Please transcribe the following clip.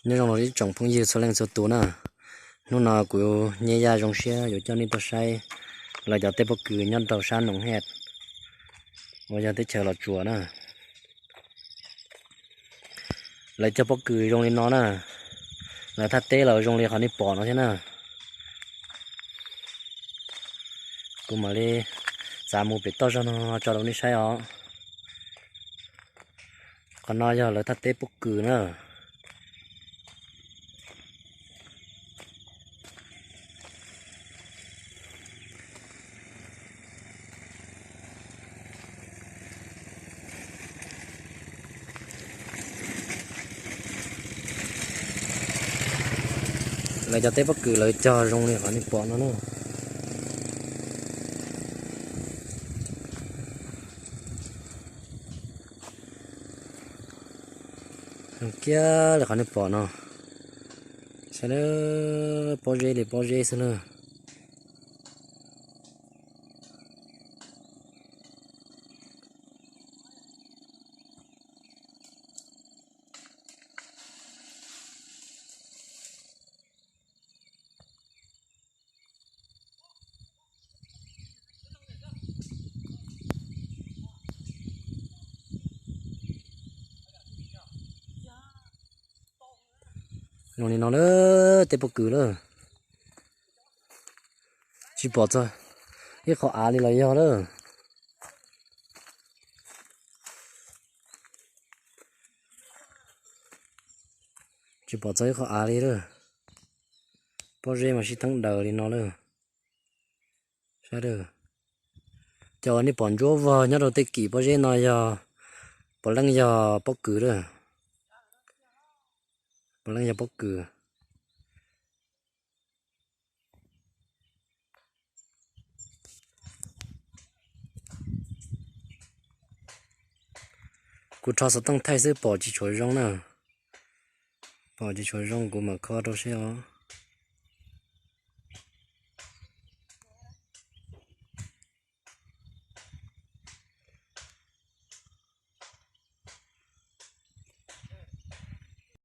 Nyob zoo los ib tsoom phooj ywg txhua leej txhua tus na, hnub no kuv Nyiaj Yaj zoo siab yuav coj nej tuaj saib lawv cov teb pob kws nyob rau sab Noov Hej uas yog teb chaws Los Tsuas na. Lawv cog pob kws zoo li no na, lawv thaj teb los zoo li qhov nej pom no thiab na. Kuv mam li txav mus pem toj zog no tso rau nej saib os. Qhov no yog lawv thaj teb pob kws na. Lawv cov teb pob kws lawv cog zoo li qhov nej pom no na. Zoo kiag li qhov nej pom no. Saib lawm, pob zeb li pob zeb xwb na. Zoo li no lawm, teb pob kws lawm. Tsis pom txog ib qho av li los yog lawm. Tsis pom txog ib qho av li lawm. Pob zeb mas sib teeb daws li no lawm. Saib, cov uas nej pom ntsuab vog nyob rau tej kim pob zeb no yog puav leej yog pob kws lawm. Puav leej yog pob kws. Kuv rho xov tooj thaij xwb pom tsis tshua zoo na. Pom tsis tshua zoo kuv mam kho rau seb os.